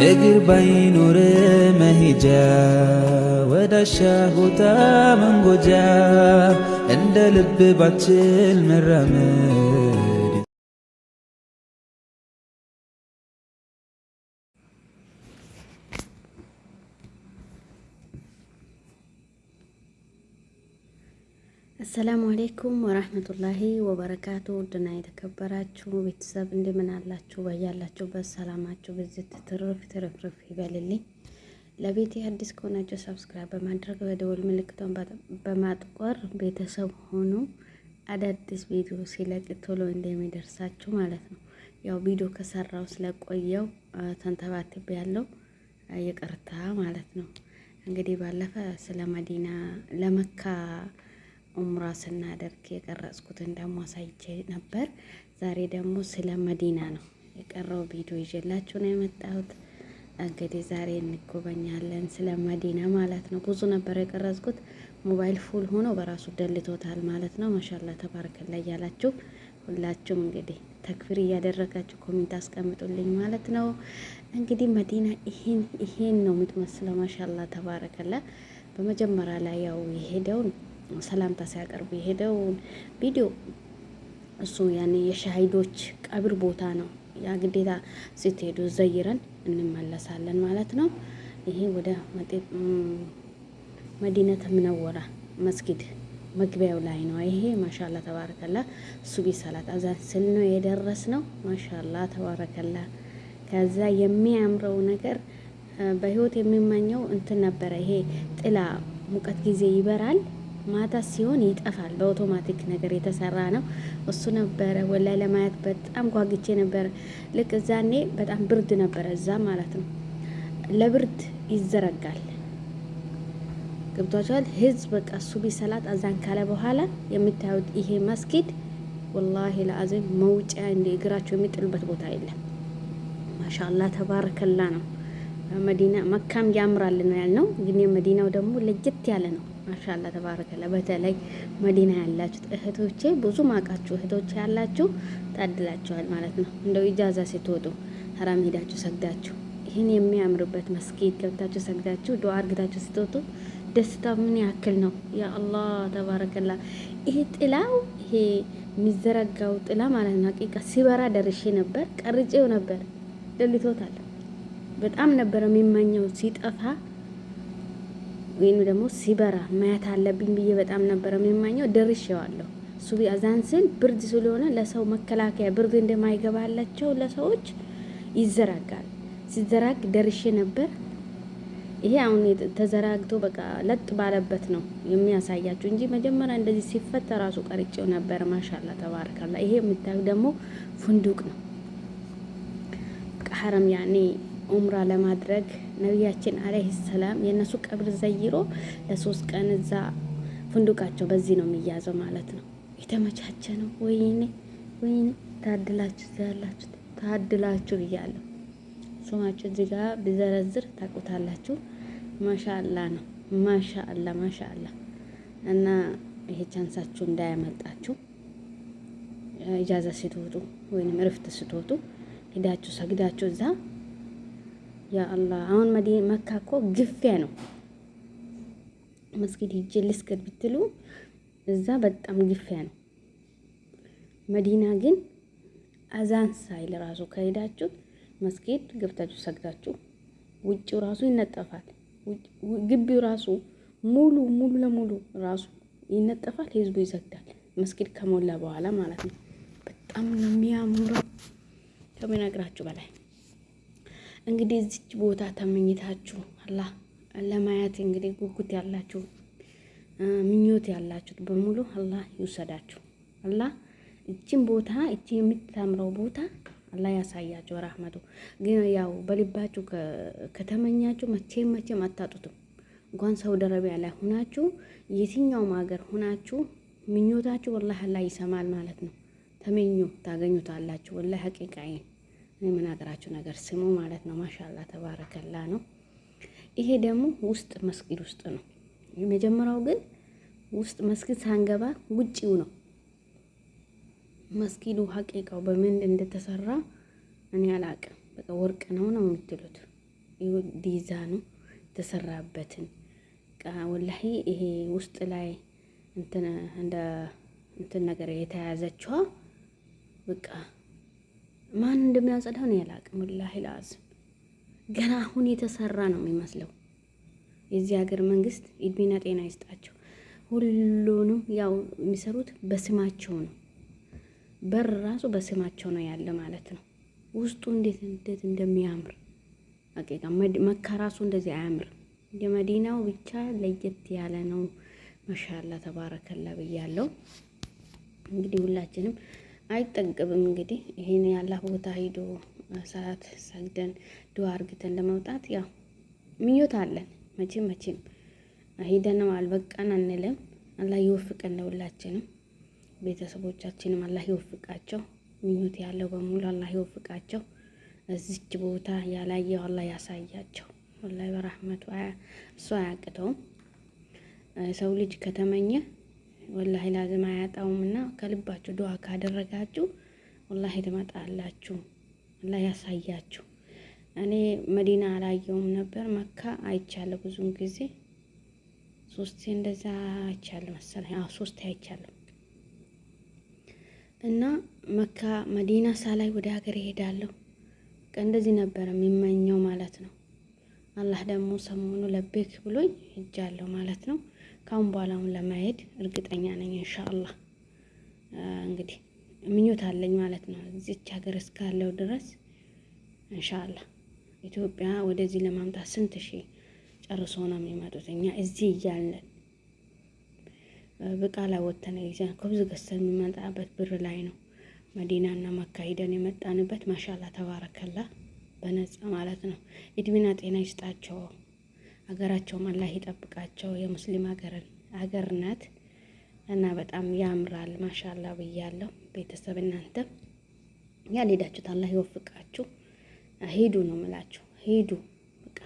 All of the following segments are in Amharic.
እግር ባይኖር መሄጃ ወዳሻ ቦታ መንጎጃ እንደ ልብ ባችል መራመድ። السلام عليكم ورحمة الله وبركاته። ውድና የተከበራችሁ ቤተሰብ እንደምን አላችሁ? በያላችሁበት ሰላማችሁ ብዝት ትርፍ ትርፍርፍ ይበልልኝ። ለቤቴ አዲስ ከሆናችሁ subscribe በማድረግ በደወል ምልክቷን በማጥቆር ቤተሰብ ሆኑ። አዳዲስ ቪዲዮ ሲለቅ ቶሎ እንደሚደርሳችሁ ማለት ነው። ያው ቪዲዮ ከሰራው ስለቆየው ተንተባትቤ ያለው ይቅርታ ማለት ነው። እንግዲህ ባለፈ ስለ መዲና ለመካ ኡምራ ስናደርግ የቀረጽኩትን ደግሞ አሳይቼ ነበር። ዛሬ ደግሞ ስለ መዲና ነው የቀረው ቪዲዮ ይዤላችሁ ነው የመጣሁት። እንግዲህ ዛሬ እንጎበኛለን ስለ መዲና ማለት ነው። ብዙ ነበር የቀረጽኩት፣ ሞባይል full ሆኖ በራሱ ደልቶታል ማለት ነው። ما شاء الله تبارك الله እያላችሁ ሁላችሁም እንግዲህ ተክቢር እያደረጋችሁ comment አስቀምጡልኝ ማለት ነው። እንግዲህ መዲና ይሄን ይሄን ነው የምትመስለው። ما شاء الله تبارك الله። በመጀመሪያ ላይ ያው የሄደውን ሰላምታ ሲያቀርቡ የሄደውን ቪዲዮ እሱ ያኔ የሻሂዶች ቀብር ቦታ ነው። ያ ግዴታ ስትሄዱ ዘይረን እንመለሳለን ማለት ነው። ይሄ ወደ መዲነተ ምነወራ መስጊድ መግቢያው ላይ ነው። ይሄ ما شاء الله تبارك الله ሱቢ ሰላት አዛን ስል ነው የደረስ ነው። ما شاء الله تبارك الله። ከዛ የሚያምረው ነገር በህይወት የሚመኘው እንትን ነበረ። ይሄ ጥላ ሙቀት ጊዜ ይበራል፣ ማታ ሲሆን ይጠፋል። በአውቶማቲክ ነገር የተሰራ ነው። እሱ ነበረ ወላይ ለማየት በጣም ጓግቼ ነበረ። ልክ እዛኔ በጣም ብርድ ነበረ እዛ ማለት ነው። ለብርድ ይዘረጋል። ገብቷቸዋል። ህዝብ በቃ ሱቢ ሰላት አዛን ካለ በኋላ የምታዩት ይሄ መስጊድ ወላሂ ለአዚም መውጫ እንደ እግራቸው የሚጥሉበት ቦታ የለም። ማሻአላ ተባረከላ ነው። መዲና መካም ያምራል ነው ያልነው፣ ግን የመዲናው ደግሞ ለየት ያለ ነው። ማሻአላ ተባረከላ። በተለይ መዲና ያላችሁት እህቶቼ፣ ብዙ ማቃችሁ እህቶቼ ያላችሁ ታድላችኋል ማለት ነው። እንደው ኢጃዛ ስትወጡ ሀራም ሄዳችሁ ሰግዳችሁ ይህን የሚያምርበት መስጊድ ገብታችሁ ሰግዳችሁ ዱዓ አርግታችሁ ስትወጡ ደስታ ምን ያክል ነው? ያ አላህ ተባረከላ። ይሄ ጥላው ይሄ የሚዘረጋው ጥላ ማለት ነው። ሀቂቃ ሲበራ ደርሼ ነበር፣ ቀርጬው ነበር፣ ደልቶታል። በጣም ነበር የሚመኘው ሲጠፋ ወይም ደግሞ ሲበራ ማየት አለብኝ ብዬ በጣም ነበር የሚመኘው። ደርሼዋለሁ። ሱቢ አዛን ስል ብርድ ስለሆነ ለሰው መከላከያ ብርድ እንደማይገባላቸው ለሰዎች ይዘረጋል። ሲዘራግ ደርሼ ነበር። ይሄ አሁን ተዘራግቶ በቃ ለጥ ባለበት ነው የሚያሳያችሁ እንጂ መጀመሪያ እንደዚህ ሲፈታ ራሱ ቀርጬው ነበር። ማሻላ ተባረካላ። ይሄ የምታዩ ደግሞ ፉንዱቅ ነው። ሀረም ያኔ ኡምራ ለማድረግ ነቢያችን አለይሂ ሰላም የእነሱ ቀብር ዘይሮ ለ3 ቀን እዛ ፉንዱቃቸው በዚህ ነው የሚያዘው ማለት ነው። የተመቻቸ ነው። ወይኔ ወይኔ ታድላችሁ፣ እዛ ያላችሁ ታድላችሁ ብያለሁ። ስማችሁ እዚህ ጋር ቢዘረዝር ታውቁታላችሁ። ማሻአላ ነው። ማሻአላ ማሻአላ። እና ይሄ ቻንሳችሁ እንዳያመልጣችሁ። ኢጃዛ ስትወጡ ወይንም እረፍት ስትወጡ ሂዳችሁ ሰግዳችሁ እዛ ያ አላህ። አሁን መካ እኮ ግፊያ ነው። መስጊድ ሂጄ ልስገድ ብትሉ እዛ በጣም ግፊያ ነው። መዲና ግን አዛን ሳይል ራሱ ከሄዳችሁ መስጊድ ገብታችሁ ሰግዳችሁ ውጭው ራሱ ይነጠፋል። ግቢው ራሱ ሙሉ ሙሉ ለሙሉ ራሱ ይነጠፋል። ህዝቡ ይሰግዳል። መስጊድ ከሞላ በኋላ ማለት ነው። በጣም ነው የሚያምረው ከምነግራችሁ በላይ። እንግዲህ እዚች ቦታ ተመኝታችሁ አላህ ለማየት እንግዲህ ጉጉት ያላችሁ ምኞት ያላችሁት በሙሉ አላህ ይውሰዳችሁ። አላህ እችን ቦታ እቺ የምታምረው ቦታ አላህ ያሳያችሁ ረህመቱ። ግን ያው በልባችሁ ከተመኛችሁ መቼም መቼም አታጡትም። እንኳን ሳውዲ አረቢያ ላይ ሁናችሁ የትኛውም ሀገር ሁናችሁ ምኞታችሁ ወላሂ አላህ ይሰማል ማለት ነው። ተመኙ ታገኙታላችሁ። ወላሂ ሀቂቃዬን እኔ የምናገራችሁ ነገር ስሙ ማለት ነው። ማሻላ ተባረከላ ነው። ይሄ ደግሞ ውስጥ መስጊድ ውስጥ ነው። የመጀመሪያው ግን ውስጥ መስጊድ ሳንገባ ውጪው ነው መስጊዱ። ሀቂቃው በምን እንደተሰራ እኔ አላቅም። በቃ ወርቅ ነው ነው የምትሉት። ዲዛኑ የተሰራበትን ወላሂ ይሄ ውስጥ ላይ እንትን እንደ እንትን ነገር የተያዘችዋ በቃ ማን እንደሚያጸዳው ነው ያላቅም። ወላሂ ላዝም ገና አሁን የተሰራ ነው የሚመስለው። የዚህ ሀገር መንግስት እድሜና ጤና ይስጣቸው። ሁሉንም ያው የሚሰሩት በስማቸው ነው። በር ራሱ በስማቸው ነው ያለ ማለት ነው። ውስጡ እንዴት እንዴት እንደሚያምር ሀቂቃ መካ ራሱ እንደዚህ አያምርም። የመዲናው ብቻ ለየት ያለ ነው። ማሻላ ተባረከላ ብያለው። እንግዲህ ሁላችንም አይጠገብም። እንግዲህ ይሄን ያላህ ቦታ ሂዶ ሰላት ሰግደን ዱዓ አርግተን ለመውጣት ያው ምኞት አለን። መቼም መቼም ሂደንም አልበቃን አንልም። አላህ ይወፍቀን ለሁላችንም፣ ቤተሰቦቻችንም አላህ ይወፍቃቸው። ምኞት ያለው በሙሉ አላህ ይወፍቃቸው። እዚች ቦታ ያላየው አላህ ያሳያቸው። ወላሂ በረህመቱ እሱ አያቅተውም። ሰው ልጅ ከተመኘ ወላሂ ላዝም አያጣውም። እና ከልባችሁ ዱዓ ካደረጋችሁ ወላሂ ትመጣላችሁ። አላህ ያሳያችሁ። እኔ መዲና አላየውም ነበር፣ መካ አይቻለሁ ብዙን ጊዜ ሶስቴ እንደዛ አይቻለሁ መሰለኝ። አዎ ሶስቴ አይቻለሁ። እና መካ መዲና ሳላይ ወደ ሀገር እሄዳለሁ። እንደዚህ ነበር የሚመኘው ማለት ነው። አላህ ደግሞ ሰሞኑ ለቤክ ብሎኝ ሄጃለሁ ማለት ነው። ካሁን በኋላ አሁን ለማሄድ እርግጠኛ ነኝ ኢንሻአላህ። እንግዲህ ምኞት አለኝ ማለት ነው። እዚች ሀገር እስካለው ድረስ ኢንሻአላህ ኢትዮጵያ ወደዚህ ለማምጣት ስንት ሺህ ጨርሶ ነው የሚመጡት። እኛ እዚህ እያለን ብቃላ ወተን ይዘን ከብዙ ገዝተን የሚመጣበት ብር ላይ ነው መዲናና መካ ሂደን የመጣንበት። ማሻላ ተባረከላ በነጻ ማለት ነው። እድሜና ጤና ይስጣቸው። ሀገራቸውም አላህ ይጠብቃቸው። የሙስሊም ሀገር ናት እና በጣም ያምራል። ማሻላ ብያለሁ። ቤተሰብ እናንተ ያልሄዳችሁት አላህ ይወፍቃችሁ። ሂዱ ነው የምላችሁ። ሂዱ በቃ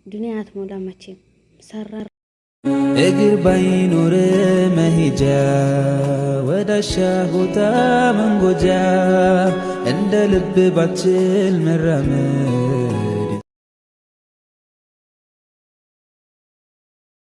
ዱንያ አትሞላ መቼም ሰራ እግር ባይኖር መሄጃ ወዳሻ ቦታ መንጎጃ እንደ ልብ ባችል መራመድ